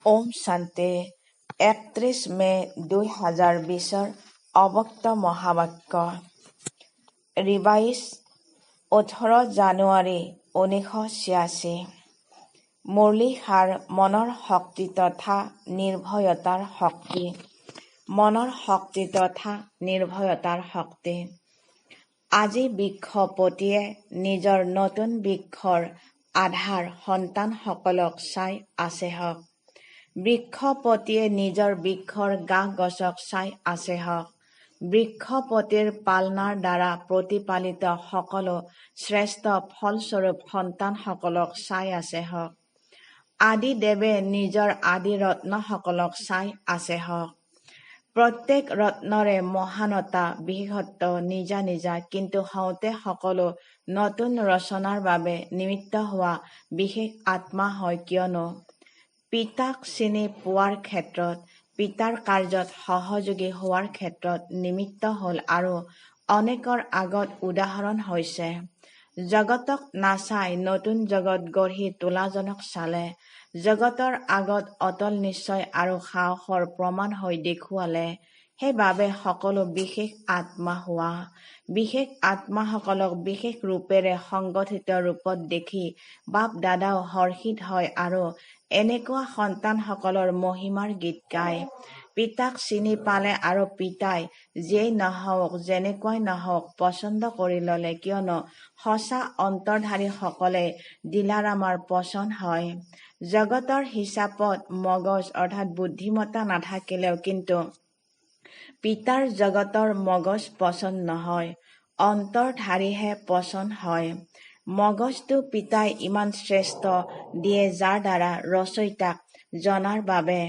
ওম শান্তি। 31 মে' 2020ৰ অব্যক্ত মহাবাক্য। ৰিভাইজ 18 জানুৱাৰী 1986। মুৰলীসাৰ মনৰ শক্তি তথা নিৰ্ভয়তাৰ শক্তি। মনৰ শক্তি তথা নিৰ্ভয়তাৰ শক্তি। আজি বৃক্ষপতিয়ে নিজৰ নতুন বৃক্ষৰ আধাৰ সন্তানসকলক চাই আছেহঁক। বৃক্ষপতিয়ে নিজৰ বৃক্ষৰ গা-গছক চাই আছেহঁক। বৃক্ষপতিৰ পালনাৰ দ্বাৰা প্ৰতিপালিত সকলো শ্ৰেষ্ঠ ফলস্বৰূপ সন্তানসকলক চাই আছেহঁক। আদিদেৱে নিজৰ আদি ৰত্নসকলক চাই আছেহঁক। প্ৰত্যেক ৰত্নৰে মহানতা বিশেষত্ব নিজা নিজা, কিন্তু হওঁতে সকলো নতুন ৰচনাৰ বাবে নিমিত্ত হোৱা বিশেষ আত্মা হয়, কিয়নো পিতাক চিনি পোৱাৰ ক্ষেত্ৰত, পিতাৰ কাৰ্যত সহযোগী হোৱাৰ ক্ষেত্ৰত নিমিত্ত হ'ল আৰু অনেকৰ আগত উদাহৰণ হৈছে। জগতক নাচাই নতুন জগত গঢ়ি তোলাজনক চালে, জগতৰ আগত অটল নিশ্চয় আৰু সাহসৰ প্ৰমাণ হৈ দেখুৱালে, সেইবাবে সকলো বিশেষ আত্মা হোৱা। বিশেষ আত্মাসকলক বিশেষ ৰূপেৰে সংগঠিত ৰূপত দেখি বাপ দাদাও হৰ্ষিত হয় আৰু এনেকুৱা সন্তানসকলৰ মহিমাৰ গীত গায়। পিতাক চিনি পালে আৰু পিতাই যিয়েই নহওক যেনেকুৱাই নহওক পচন্দ কৰি ল'লে, কিয়নো সঁচা অন্তৰধাৰীসকলেই দিলাৰামাৰ পচন্দ হয়। জগতৰ হিচাপত মগজ অৰ্থাৎ বুদ্ধিমত্তা নাথাকিলেও কিন্তু পিতাৰ জগতৰ মগজ পচন্দ নহয়, অন্তৰধাৰীহে পচন্দ হয়। মগজটো পিতাই ইমান শ্ৰেষ্ঠ দিয়ে যাৰ দ্বাৰা ৰচয়িতাক জনাৰ বাবে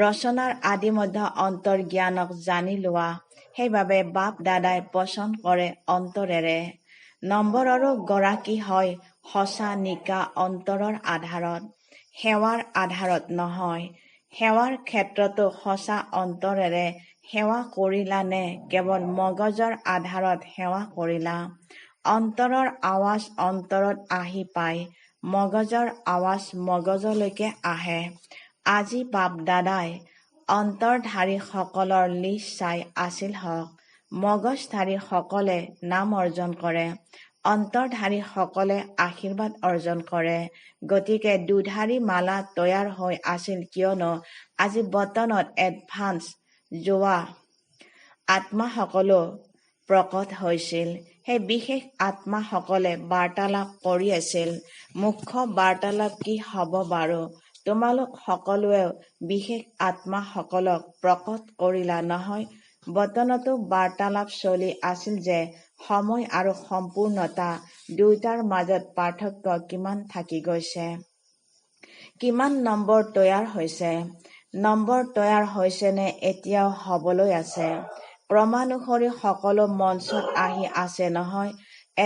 ৰচনাৰ আদি মধ্য অন্তৰ জ্ঞানক জানি লোৱা, সেইবাবে বাপ দাদাই পচন্দ কৰে অন্তৰেৰে। নম্বৰৰো গৰাকী হয় সঁচা নিকা অন্তৰৰ আধাৰত, সেৱাৰ আধাৰত নহয়। সেৱাৰ ক্ষেত্ৰতো সঁচা অন্তৰেৰে সেৱা কৰিলা নে কেৱল মগজৰ আধাৰত সেৱা কৰিলা? অন্তৰৰ আৱাজ অন্তৰত আহি পায়, মগজৰ আৱাজ মগজলৈকে আহে। আজি বাপ দাদাই অন্তৰধাৰীসকলৰ লিষ্ট চাই আছিলহঁক। মগজধাৰীসকলে নাম অৰ্জন কৰে, অন্তৰধাৰীসকলে আশীৰ্বাদ অৰ্জন কৰে। গতিকে দুধাৰী মালা তৈয়াৰ হৈ আছিল, কিয়নো আজি বতনত এডভান্স যোৱা আত্মাসকলো প্ৰকট হৈছিল। সেই বিশেষ আত্মাসকলে বাৰ্তালাপ কৰি আছিল। মুখ্য বাৰ্তালাপ কি হ'ব বাৰু? তোমালোক সকলোৱেও বিশেষ আত্মাসকলক প্ৰকট কৰিলা নহয়? বতনতো বাৰ্তালাপ চলি আছিল যে সময় আৰু সম্পূৰ্ণতা দুয়োটাৰ মাজত পাৰ্থক্য কিমান থাকি গৈছে? কিমান নম্বৰ তৈয়াৰ হৈছে? নম্বৰ তৈয়াৰ হৈছে নে এতিয়াও হ'বলৈ আছে? ক্ৰমানুসৰি সকলো মঞ্চত আহি আছে নহয়?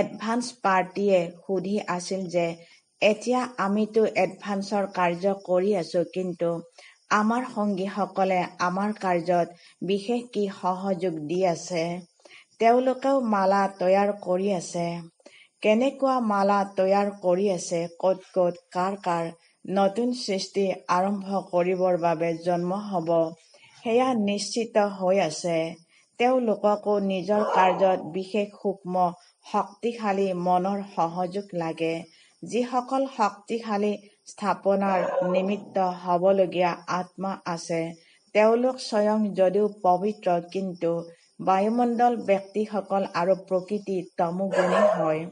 এডভান্স পাৰ্টিয়ে সুধি আছিল যে এতিয়া আমিতো এডভান্সৰ কাৰ্য কৰি আছো, কিন্তু আমাৰ সংগীসকলে আমাৰ কাৰ্যত বিশেষ কি সহযোগ দি আছে? তেওঁলোকেও মালা তৈয়াৰ কৰি আছে। কেনেকুৱা মালা তৈয়াৰ কৰি আছে? ক'ত ক'ত কাৰ কাৰ নতুন সৃষ্টি আৰম্ভ কৰিবৰ বাবে জন্ম হ'ব সেয়া নিশ্চিত হৈ আছে। তেওঁলোককো নিজৰ কাৰ্যত বিশেষ সূক্ষ্ম শক্তিশালী মনৰ সহযোগ লাগে। যিসকল শক্তিশালী স্থাপনাৰ নিমিত্ত হ'বলগীয়া আত্মা আছে, তেওঁলোক স্বয়ং যদিও পবিত্ৰ, কিন্তু বায়ুমণ্ডল, ব্যক্তিসকল আৰু প্ৰকৃতি তমোগুণী হয়।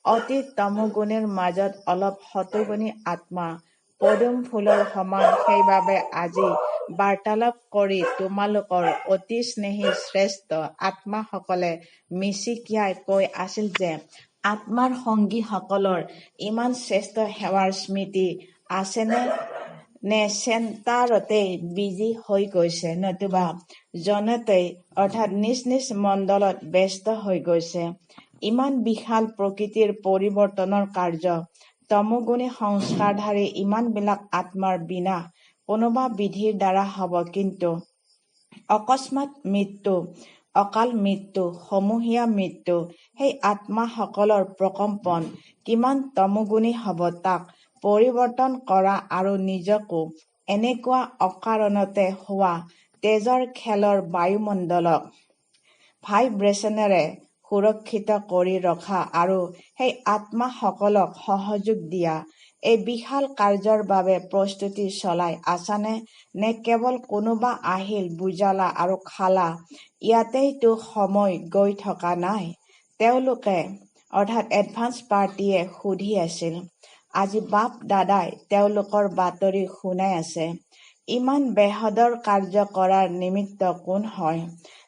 অতি তমোগুণীৰ মাজত অলপ সতোগুণী আত্মা পদুম ফুলৰ সমান। সেইবাবে আজি বাৰ্তালাপ কৰি তোমালোকৰ অতি স্নেহী শ্ৰেষ্ঠ আত্মাসকলে মিচিকিয়াই কৈ আছিল যে আত্মাৰ সংগীসকলৰ ইমান শ্ৰেষ্ঠ সেৱাৰ স্মৃতি আছেনে নে চেণ্টাৰতেই বিজি হৈ গৈছে, নতুবা জনতেই অৰ্থাৎ নিজ নিজ মণ্ডলত ব্যস্ত হৈ গৈছে। ইমান বিশাল প্ৰকৃতিৰ পৰিৱৰ্তনৰ কাৰ্য, তমোগুণী সংস্কাৰধাৰী ইমানবিলাক আত্মাৰ বিনাশ কোনোবা বিধিৰ দ্বাৰা হ'ব, কিন্তু অকস্মাৎ মৃত্যু, অকাল মৃত্যু, সমূহীয়া মৃত্যু, সেই আত্মাসকলৰ প্ৰকম্পন কিমান তমোগুণী হ'ব তাক পৰিৱৰ্তন কৰা আৰু নিজকো এনেকুৱা অকাৰণতে হোৱা তেজৰ খেলৰ বায়ুমণ্ডলক ভাইব্ৰেচনেৰে সুৰক্ষিত কৰি ৰখা আৰু সেই আত্মাসকলক সহযোগ দিয়া, এই বিশাল কাৰ্যৰ বাবে প্ৰস্তুতি চলাই আছানে নে কেৱল কোনোবা আহিল, বুজালা আৰু খালা, ইয়াতেইতো সময় গৈ থকা নাই? তেওঁলোকে অৰ্থাৎ এডভান্স পাৰ্টিয়ে সুধি আছিল। আজি বাপ দাদাই তেওঁলোকৰ বাতৰি শুনাই আছে। ইমান বেহদৰ কাৰ্য কৰাৰ নিমিত্ত কোন হয়?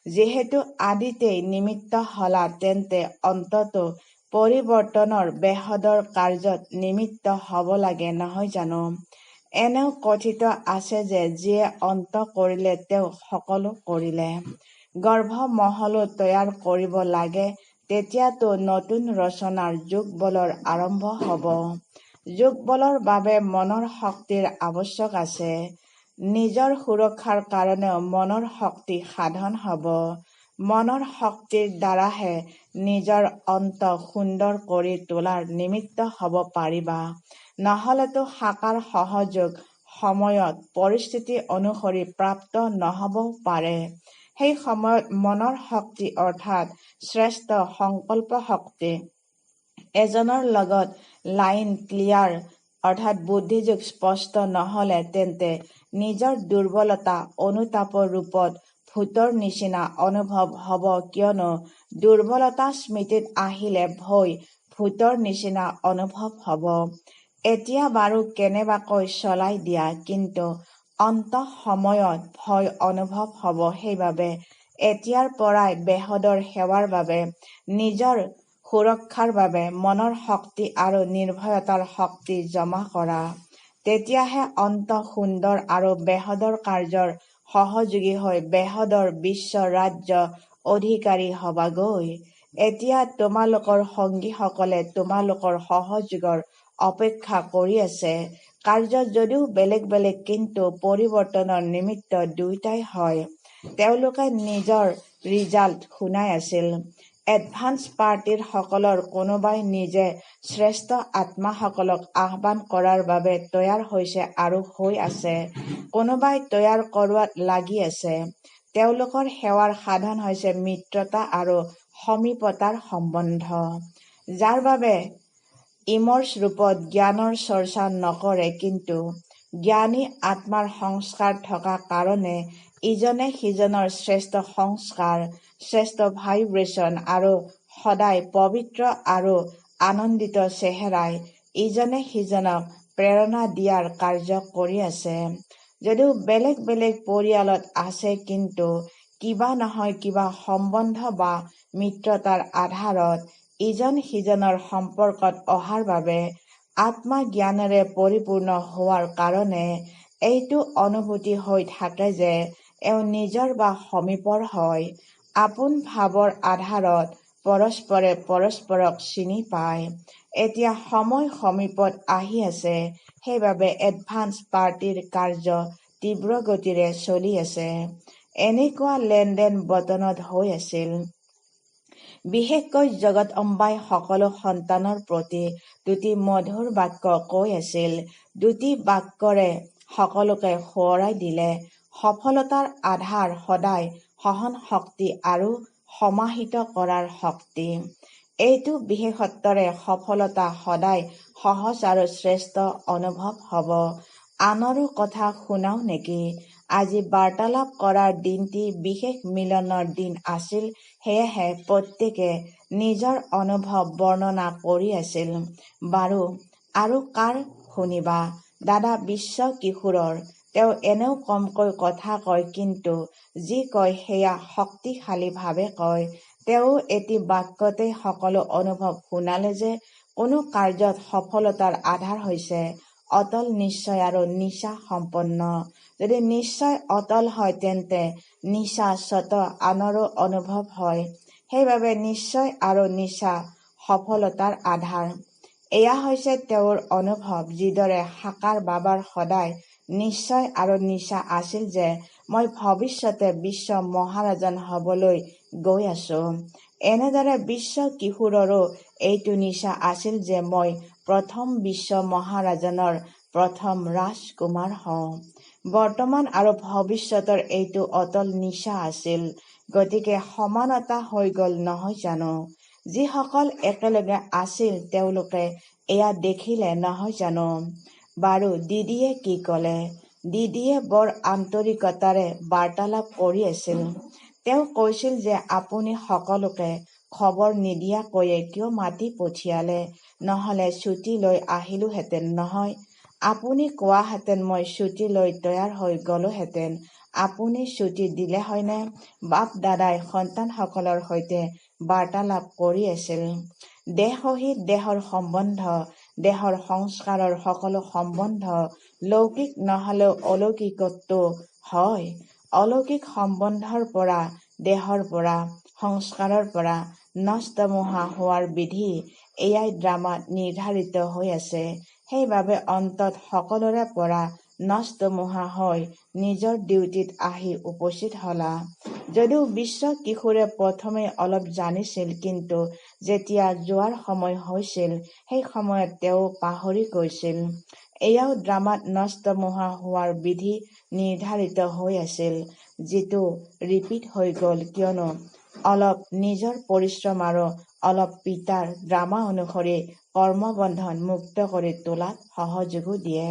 যিহেতু আদিতেই নিমিত্ত হ'লা তেন্তে অন্ততো পৰিৱৰ্তনৰ বেহদৰ কাৰ্যত নিমিত্ত হ'ব লাগে নহয় জানো? এনেও কথিত আছে যে যিয়ে অন্ত কৰিলে তেওঁ সকলো কৰিলে। গৰ্ভ মহলো তৈয়াৰ কৰিব লাগে, তেতিয়াতো নতুন ৰচনাৰ যোগবলৰ আৰম্ভ হ'ব। যোগবলৰ বাবে মনৰ শক্তিৰ আৱশ্যক আছে। নিজৰ সুৰক্ষাৰ কাৰণেও মনৰ শক্তি সাধন হ'ব। মনৰ শক্তিৰ দ্বাৰাহে নিজৰ অন্ত সুন্দৰ কৰি তোলাৰ নিমিত্ত হ'ব পাৰিবা। নহ'লেতো সাকাৰ সহযোগ সময়ত পৰিস্থিতি অনুসৰি প্ৰাপ্ত নহ'বও পাৰে। সেই সময়ত মনৰ শক্তি অৰ্থাৎ শ্ৰেষ্ঠ সংকল্প শক্তি এজনৰ লগত লাইন ক্লিয়াৰ অৰ্থাৎ বুদ্ধিযোগ স্পষ্ট নহ'লে তেন্তে নিজৰ দুৰ্বলতা অনুতাপৰ ৰূপত ভূতৰ নিচিনা অনুভৱ হ'ব, কিয়নো দুৰ্বলতা স্মৃতিত আহিলে ভয় ভূতৰ নিচিনা অনুভৱ হ'ব। এতিয়া বাৰু কেনেবাকৈ চলাই দিয়া, কিন্তু অন্ত সময়ত ভয় অনুভৱ হ'ব। সেইবাবে এতিয়াৰ পৰাই বেহদৰ সেৱাৰ বাবে, নিজৰ সুৰক্ষাৰ বাবে মনৰ শক্তি আৰু নিৰ্ভয়তাৰ শক্তি জমা কৰা। তেতিয়াহে অন্ত সুন্দৰ আৰু বেহদৰ কাৰ্যৰ সহযোগী হৈ বেহদৰ বিশ্ব ৰাজ্য অধিকাৰী হ'বাগৈ। এতিয়া তোমালোকৰ সংগীসকলে তোমালোকৰ সহযোগৰ অপেক্ষা কৰি আছে। কাৰ্য যদিও বেলেগ বেলেগ, কিন্তু পৰিৱৰ্তনৰ নিমিত্ত দুয়োটাই হয়। তেওঁলোকে নিজৰ ৰিজাল্ট শুনাই আছিল। এডভান্স পাৰ্টিৰ সকলৰ কোনোবাই নিজে শ্ৰেষ্ঠ আত্মাসকলক আহ্বান কৰাৰ বাবে তৈয়াৰ হৈছে আৰু হৈ আছে, কোনোবাই তৈয়াৰ কৰোৱাত লাগি আছে। তেওঁলোকৰ সেৱাৰ সাধন হৈছে মিত্ৰতা আৰু সমীপতাৰ সম্বন্ধ, যাৰ বাবে ইমৰ্চ ৰূপত জ্ঞানৰ চৰ্চা নকৰে, কিন্তু জ্ঞানী আত্মাৰ সংস্কাৰ থকা কাৰণে ইজনে সিজনৰ শ্ৰেষ্ঠ সংস্কাৰ, শ্ৰেষ্ঠ ভাইব্ৰেচন আৰু সদায় পবিত্ৰ আৰু আনন্দিত চেহেৰাই ইজনে সিজনক প্ৰেৰণা দিয়াৰ কাৰ্য কৰি আছে। যদিও বেলেগ বেলেগ পৰিয়ালত আছে, কিন্তু কিবা নহয় কিবা সম্বন্ধ বা মিত্ৰতাৰ আধাৰত ইজন সিজনৰ সম্পৰ্কত অহাৰ বাবে আত্মজ্ঞানেৰে পৰিপূৰ্ণ হোৱাৰ কাৰণে এইটো অনুভূতি হৈ থাকে যে এওঁ নিজৰ বা সমীপৰ হয়। আপোন ভাৱৰ আধাৰত পৰস্পৰে পৰস্পৰক চিনি পায়। এতিয়া সময় সমীপত আহি আছে, সেইবাবে এডভান্স পাৰ্টিৰ কাৰ্য তীব্ৰ গতিৰে চলি আছে। এনেকুৱা লেনদেন বতনত হৈ আছিল। বিশেষকৈ জগত অম্বাই সকলো সন্তানৰ প্ৰতি দুটি মধুৰ বাক্য কৈ আছিল। দুটি বাক্যৰে সকলোকে সোঁৱৰাই দিলে, সফলতাৰ আধাৰ সদায় সহন শক্তি আৰু সমাহিত কৰাৰ শক্তি। এইটো বিশেষত্বৰে সফলতা সদায় সহজ আৰু শ্ৰেষ্ঠ অনুভৱ হ'ব। আনৰো কথা শুনাও নেকি? আজি বাৰ্তালাপ কৰাৰ দিনটি বিশেষ মিলনৰ দিন আছিল, সেয়েহে প্ৰত্যেকে নিজৰ অনুভৱ বৰ্ণনা কৰি আছিল। বাৰু, আৰু কাৰ শুনিবা? দাদা বিশ্ব কিশোৰৰ। তেওঁ এনেও কমকৈ কথা কয়, কিন্তু যি কয় সেয়া শক্তিশালীভাৱে কয়। তেওঁ এটি বাক্যতেই সকলো অনুভৱ শুনালে যে কোনো কাৰ্যত সফলতাৰ আধাৰ হৈছে অটল নিশ্চয় আৰু নিচা সম্পন্ন। যদি নিশ্চয় অটল হয় তেন্তে নিচা স্বতঃ আনৰো অনুভৱ হয়। সেইবাবে নিশ্চয় আৰু নিচা সফলতাৰ আধাৰ। এয়া হৈছে তেওঁৰ অনুভৱ। যিদৰে সাকাৰ বাবাৰ সদায় নিশ্চয় আৰু নিচা আছিল যে মই ভৱিষ্যতে বিশ্ব মহাৰাজন হ'বলৈ গৈ আছো, এনেদৰে বিশ্ব কিশোৰৰো এইটো নিচা আছিল যে মই প্ৰথম বিশ্ব মহাৰাজনৰ প্ৰথম ৰাজকুমাৰ হওঁ। বৰ্তমান আৰু ভৱিষ্যতৰ এইটো অটল নিচা আছিল। গতিকে সমানতা হৈ গ'ল নহয় জানো? যিসকল একেলগে আছিল তেওঁলোকে এয়া দেখিলে নহয় জানো? বাৰু দিদিয়ে কি ক'লে? দিদিয়ে বৰ আন্তৰিকতাৰে বাৰ্তালাপ কৰি আছিল। তেওঁ কৈছিল যে আপুনি সকলোকে খবৰ নিদিয়াকৈয়ে কিয় মাতি পঠিয়ালে? নহ'লে ছুটী লৈ আহিলোহেঁতেন নহয়? আপুনি কোৱাহেঁতেন মই ছুটী লৈ তৈয়াৰ হৈ গ'লোহেঁতেন। আপুনি ছুটী দিলে হয়নে? বাপদাদাই সন্তানসকলৰ সৈতে বাৰ্তালাপ কৰি আছিল। দেহ সহিত দেহৰ সম্বন্ধ, দেহৰ সংস্কাৰৰ সকলো সম্বন্ধ লৌকিক নহ'লেও অলৌকিকতো হয়। অলৌকিক সম্বন্ধৰ পৰা, দেহৰ পৰা, সংস্কাৰৰ পৰা নষ্টমোহা হোৱাৰ বিধি এয়াই ড্ৰামাত নিৰ্ধাৰিত হৈ আছে। সেইবাবে অন্তত সকলোৰে পৰা নষ্টমোহা হৈ নিজৰ ডিউটিত আহি উপস্থিত হ'লা। যদিও বিশ্ব কিশোৰে প্ৰথমে অলপ জানিছিল, কিন্তু যেতিয়া যোৱাৰ সময় হৈছিল সেই সময়ত তেওঁ পাহৰি গৈছিল। এয়াও ড্ৰামাত নষ্টমোহা হোৱাৰ বিধি নিৰ্ধাৰিত হৈ আছিল, যিটো ৰিপিট হৈ গ'ল কিয়নো অলপ নিজৰ পৰিশ্ৰম আৰু অলপ পিতাৰ ড্ৰামা অনুসৰি কৰ্মবন্ধন মুক্ত কৰি তোলাত সহযোগো দিয়ে।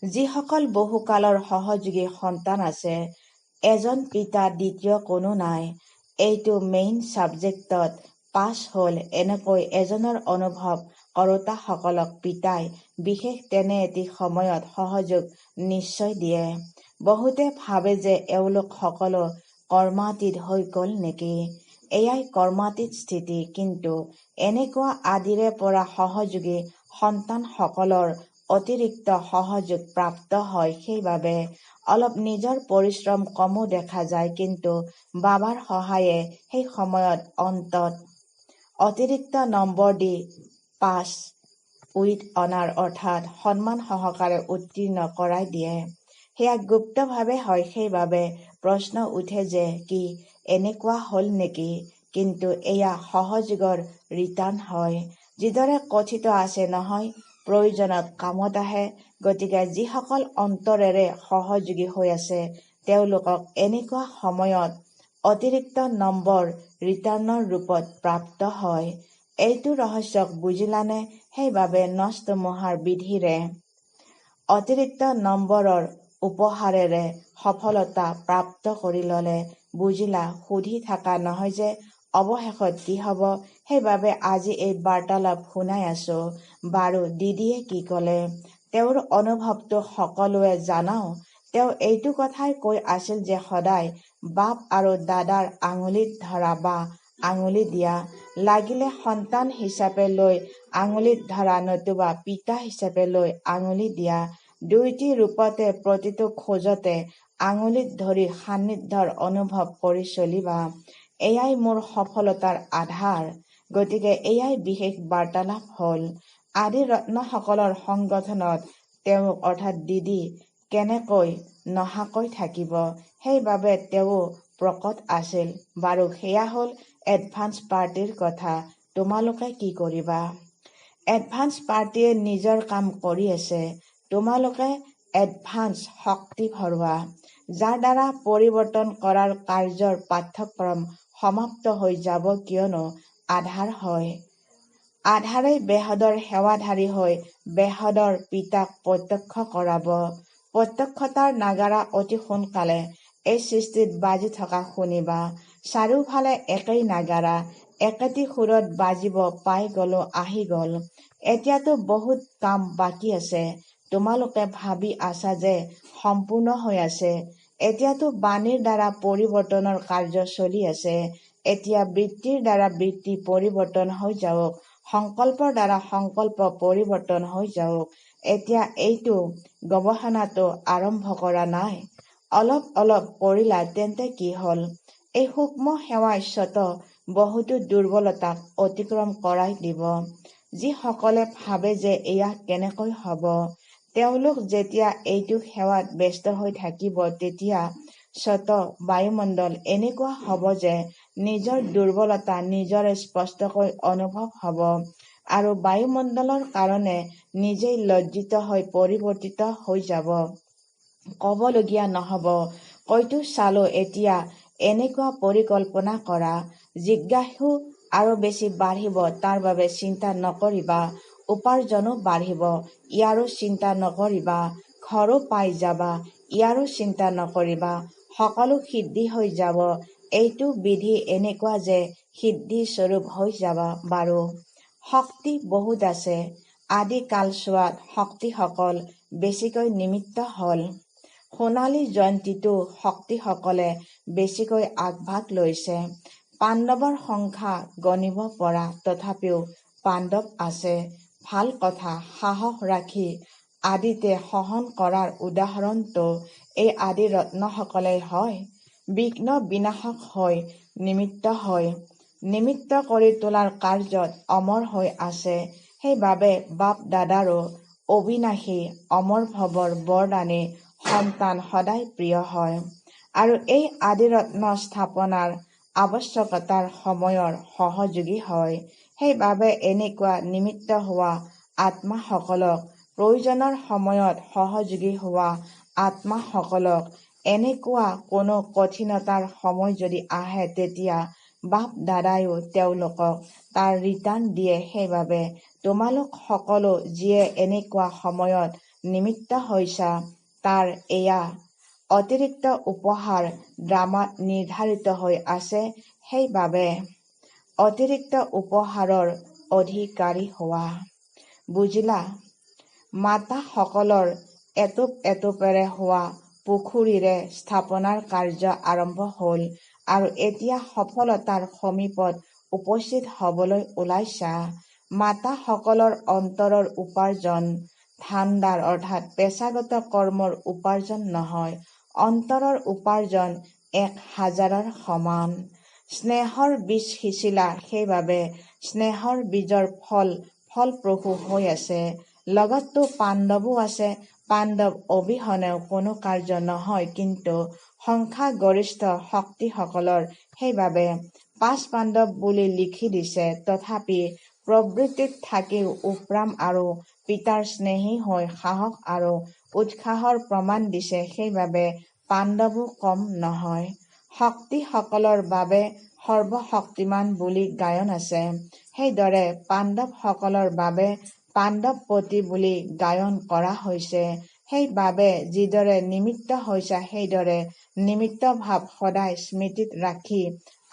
যিসকল বহুকালৰ সহযোগী সন্তান আছে, এজন পিতা দ্বিতীয় কোনো নাই। এইটো মেইন ছাবজেক্টত পাছ হ'ল, এনেকৈ এজনৰ অনুভৱ কৰোঁতাসকলক পিতাই বিশেষ তেনে এটি সময়ত সহযোগ নিশ্চয় দিয়ে। বহুতে ভাবে যে এওঁলোক সকলো কৰ্মাতীত হৈ গ'ল নেকি? এয়াই কৰ্মাতীত স্থিতি। কিন্তু এনেকুৱা আদিৰে পৰা সহযোগী সন্তানসকলৰ অতিৰিক্ত সহযোগ প্ৰাপ্ত হয়, সেইবাবে অলপ নিজৰ পৰিশ্ৰম কমো দেখা যায়, কিন্তু বাবাৰ সহায়ে সেই সময়ত অন্তত অতিৰিক্ত নম্বৰ দি পাছ উইথ অনাৰ অৰ্থাৎ সন্মান সহকাৰে উত্তীৰ্ণ কৰাই দিয়ে। সেয়া গুপ্তভাৱে হয়, সেইবাবে প্ৰশ্ন উঠে যে কি এনেকুৱা হ'ল নেকি? কিন্তু এয়া সহযোগৰ ৰিটাৰ্ণ হয়। যিদৰে কথিত আছে নহয়, প্ৰয়োজনত কামত আহে। গতিকে যিসকল অন্তৰেৰে সহযোগী হৈ আছে তেওঁলোকক এনেকুৱা সময়ত অতিৰিক্ত নম্বৰ ৰিটাৰ্ণৰ ৰূপত প্ৰাপ্ত হয়। এইটো ৰহস্যক বুজিলানে? সেইবাবে নষ্টমোহাৰ বিধিৰে অতিৰিক্ত নম্বৰৰ উপহাৰেৰে সফলতা প্ৰাপ্ত কৰি ল'লে। বুজিলা, সুধি থাকা নহয় যে অৱশেষত কি হ'ব? সেইবাবে আজি এই বাৰ্তালাপ শুনাই আছো। বাৰু দিদিয়ে কি ক'লে? তেওঁৰ অনুভৱটো সকলোৱে জানাও। তেওঁ এইটো কথাই কৈ আছিল যে সদায় বাপ আৰু দাদাৰ আঙুলিত ধৰা বা আঙুলি দিয়া, লাগিলে সন্তান হিচাপে লৈ আঙুলিত ধৰা নতুবা পিতা হিচাপে লৈ আঙুলি দিয়া, দুয়োটি ৰূপতে প্ৰতিটো খোজতে আঙুলিত ধৰি সান্নিধ্যৰ অনুভৱ কৰি চলিবা। এয়াই মোৰ সফলতাৰ আধাৰ। গতিকে এয়াই বিশেষ বাৰ্তালাপ হ'ল। আদি ৰত্নসকলৰ সংগঠনত তেওঁক অৰ্থাৎ দিদি কেনেকৈ নহাকৈ থাকিব, সেইবাবে তেৱোঁ প্ৰকট আছিল। বাৰু সেয়া হ'ল এডভান্স পাৰ্টিৰ কথা। তোমালোকে কি কৰিবা? এডভান্স পাৰ্টিয়ে নিজৰ কাম কৰি আছে। তোমালোকে এডভান্স শক্তি ভৰোৱা, যাৰ দ্বাৰা পৰিৱৰ্তন কৰাৰ কাৰ্যৰ পাঠ্যক্ৰম সমাপ্ত হৈ যাব, কিয়নো আধাৰ হয়। আধাৰেই বেহদৰ সেৱাধাৰী হৈ বেহদৰ পিতাক প্ৰত্যক্ষ কৰাব। প্ৰত্যক্ষতাৰ নাগাৰা অতি সোনকালে এই সৃষ্টিত বাজি থকা শুনিবা। চাৰিওফালে একেই নাগাৰা, একেটি সুৰত বাজিব, পাই গ'লো, আহি গ'ল। এতিয়াতো বহুত কাম বাকী আছে। তোমালোকে ভাবি আছা যে সম্পূৰ্ণ হৈ আছে। এতিয়াতো বাণীৰ দ্বাৰা পৰিৱৰ্তনৰ কাৰ্য চলি আছে। এতিয়া বৃত্তিৰ দ্বাৰা বৃত্তি পৰিৱৰ্তন হৈ যাওক, সংকল্পৰ দ্বাৰা সংকল্প পৰিৱৰ্তন হৈ যাওক। এতিয়া এইটো গৱেষণাটো আৰম্ভ কৰা নাই। অলপ অলপ কৰিলা তেন্তে কি হ'ল? এই সূক্ষ্ম সেৱাই স্বতঃ বহুতো দুৰ্বলতাক অতিক্ৰম কৰাই দিব। যিসকলে ভাবে যে এয়া কেনেকৈ হ'ব, তেওঁলোক যেতিয়া এইটো সেৱাত ব্যস্ত হৈ থাকিব তেতিয়া স্বতঃ বায়ুমণ্ডল এনেকুৱা হ'ব যে নিজৰ দুৰ্বলতা নিজৰে স্পষ্টকৈ অনুভৱ হ'ব আৰু বায়ুমণ্ডলৰ কাৰণে নিজেই লজ্জিত হৈ পৰিৱৰ্তিত হৈ যাব। ক'বলগীয়া নহ'ব। কয়তো চালো এতিয়া এনেকুৱা পৰিকল্পনা কৰা। জিজ্ঞাসু আৰু বেছি বাঢ়িব, তাৰ বাবে চিন্তা নকৰিবা। উপাৰ্জনো বাঢ়িব, ইয়াৰো চিন্তা নকৰিবা। ঘৰো পাই যাবা, ইয়াৰো চিন্তা নকৰিবা। সকলো সিদ্ধি হৈ যাব। এইটো বিধি এনেকুৱা যে সিদ্ধি স্বৰূপ হৈ যাবা। বাৰু, শক্তি বহুত আছে। আদি কালছোৱাত শক্তিসকল বেছিকৈ নিমিত্ত হ'ল। সোণালী জয়ন্তীতো শক্তিসকলে বেছিকৈ আগভাগ লৈছে। পাণ্ডৱৰ সংখ্যা গণিব পৰা, তথাপিও পাণ্ডৱ আছে। ভাল কথা, সাহস ৰাখি আদিতে সহন কৰাৰ উদাহৰণতো এই আদি ৰত্নসকলেই হয়। বিঘ্ন বিনাশক হৈ নিমিত্ত হয়। নিমিত্ত কৰি তোলাৰ কাৰ্যত অমৰ হৈ আছে, সেইবাবে বাপদাদাৰো অবিনাশী অমৰ ভৱৰ বৰদানী সন্তান সদায় প্ৰিয় হয়। আৰু এই আদিৰত্ন স্থাপনাৰ আৱশ্যকতাৰ সময়ৰ সহযোগী হয়। সেইবাবে এনেকুৱা নিমিত্ত হোৱা আত্মাসকলক, প্ৰয়োজনৰ সময়ত সহযোগী হোৱা আত্মাসকলক, এনেকুৱা কোনো কঠিনতাৰ সময় যদি আহে তেতিয়া বাপদাদায়ো তেওঁলোকক তাৰ ৰিটাৰ্ণ দিয়ে। সেইবাবে তোমালোক সকলো যিয়ে এনেকুৱা সময়ত নিমিত্ত হৈছা, তাৰ এয়া অতিৰিক্ত উপহাৰ ড্ৰামাত নিৰ্ধাৰিত হৈ আছে, সেইবাবে অতিৰিক্ত উপহাৰৰ অধিকাৰী হোৱা। বুজিলা, মাতাসকলৰ এটোপ এটোপেৰে হোৱা পুখুৰীৰে স্থাপনাৰ কাৰ্য আৰম্ভ হ'ল আৰু এতিয়া সফলতাৰ সমীপত উপস্থিত হ'বলৈ ওলাইছা। মাতাসকলৰ অন্তৰৰ উপাৰ্জন ধান্দাৰ অৰ্থাৎ পেচাগত কৰ্মৰ উপাৰ্জন নহয়, অন্তৰৰ উপাৰ্জন 1000ৰ সমান। স্নেহৰ বীজ সিঁচিলা, সেইবাবে স্নেহৰ বীজৰ ফল ফলপ্ৰসূ হৈ আছে। লগততো পাণ্ডৱো আছে। পাণ্ডৱ অবিহনেও কোনো কাৰ্য নহয়, কিন্তু সংখ্যাগৰিষ্ঠ শক্তিসকলৰ, সেইবাবে 5 পাণ্ডৱ বুলি লিখি দিছে। তথাপি প্ৰবৃত্তিত থাকিও উপৰাম আৰু পিতাৰ স্নেহী হৈ সাহস আৰু উৎসাহৰ প্ৰমাণ দিছে, সেইবাবে পাণ্ডৱো কম নহয়। শক্তিসকলৰ বাবে সৰ্বশক্তিমান বুলি গায়ন আছে, সেইদৰে পাণ্ডৱসকলৰ বাবে পাণ্ডৱপতি বুলি গায়ন কৰা হৈছে। সেইবাবে যিদৰে নিমিত্ত হৈছা, সেইদৰে নিমিত্ত ভাৱ সদায় স্মৃতিত ৰাখি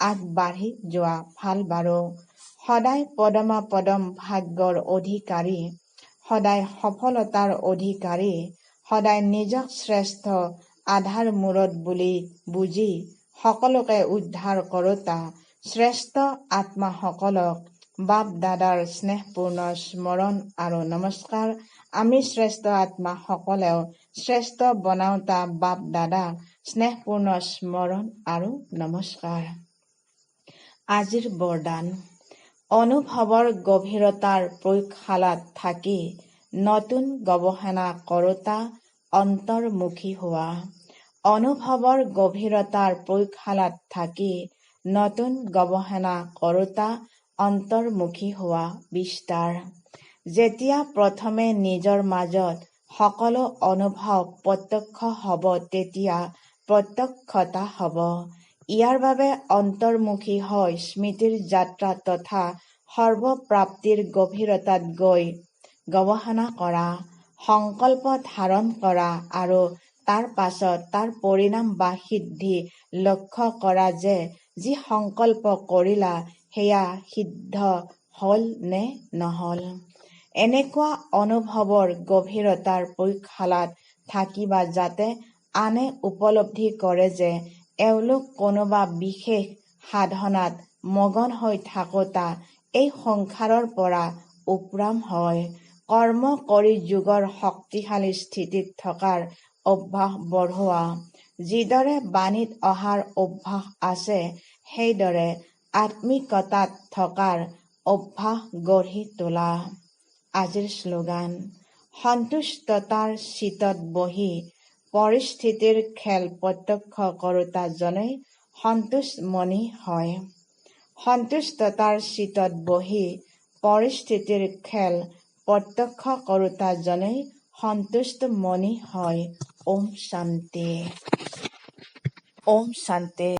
আগবাঢ়ি যোৱা। ভাল বাৰু, সদায় পদমাপদম ভাগ্যৰ অধিকাৰী, সদায় সফলতাৰ অধিকাৰী, সদায় নিজক শ্ৰেষ্ঠ আধাৰ মূৰত বুলি বুজি সকলোকে উদ্ধাৰ কৰোঁতা শ্ৰেষ্ঠ আত্মাসকলক বাপদাদাৰ স্নেহপূৰ্ণ স্মৰণ আৰু নমস্কাৰ। আমি শ্ৰেষ্ঠ আত্মাসকলেও শ্ৰেষ্ঠ বনাওঁতা বাপদাদাক স্নেহপূৰ্ণ স্মৰণ আৰু নমস্কাৰ। আজিৰ বৰদান: অনুভৱৰ গভীৰতাৰ প্ৰয়োগশালাত থাকি নতুন গৱেষণা কৰোঁতা অন্তৰ্মুখী হোৱা। অনুভৱৰ গভীৰতাৰ প্ৰয়োগশালাত থাকি নতুন গৱেষণা কৰোঁতা অন্তৰ্মুখী হোৱা। বিস্তাৰ। যেতিয়া প্ৰথমে নিজৰ মাজত সকলো অনুভৱ প্ৰত্যক্ষ হ'ব, তেতিয়া প্ৰত্যক্ষতা হ'ব। ইয়াৰ বাবে অন্তৰ্মুখী হৈ স্মৃতিৰ যাত্ৰা তথা সৰ্বপ্ৰাপ্তিৰ গভীৰতাত গৈ গৱেষণা কৰা, সংকল্প ধাৰণ কৰা আৰু তাৰ পাছত তাৰ পৰিণাম বা সিদ্ধি লক্ষ্য কৰা যে যি সংকল্প কৰিলা সেয়া সিদ্ধ হ'ল নে নহ'ল। এনেকুৱা অনুভৱৰ গভীৰতাৰ প্ৰয়োগশালাত থাকিবা যাতে আনে উপলব্ধি কৰে যে এওঁলোক কোনোবা বিশেষ সাধনাত মগন হৈ থাকোঁতা এই সংসাৰৰ পৰা উপৰাম হয়। কৰ্ম কৰি যোগৰ শক্তিশালী স্থিতিত থকাৰ অভ্যাস বঢ়োৱা। যিদৰে বাণীত অহাৰ অভ্যাস আছে, সেইদৰে আত্মিকতাত থকাৰ অভ্যাস গঢ়ি তোলা। আজিৰ শ্লোগান: সন্তুষ্টতাৰ চিতত বহি পৰিস্থিতিৰ খেল প্ৰত্যক্ষ কৰোঁতাজনেই সন্তুষ্টমণি হয়। সন্তুষ্টতাৰ চিতত বহি পৰিস্থিতিৰ খেল প্ৰত্যক্ষ কৰোঁতাজনেই সন্তুষ্টমণি হয়। ওম শান্তি, ওম শান্তি।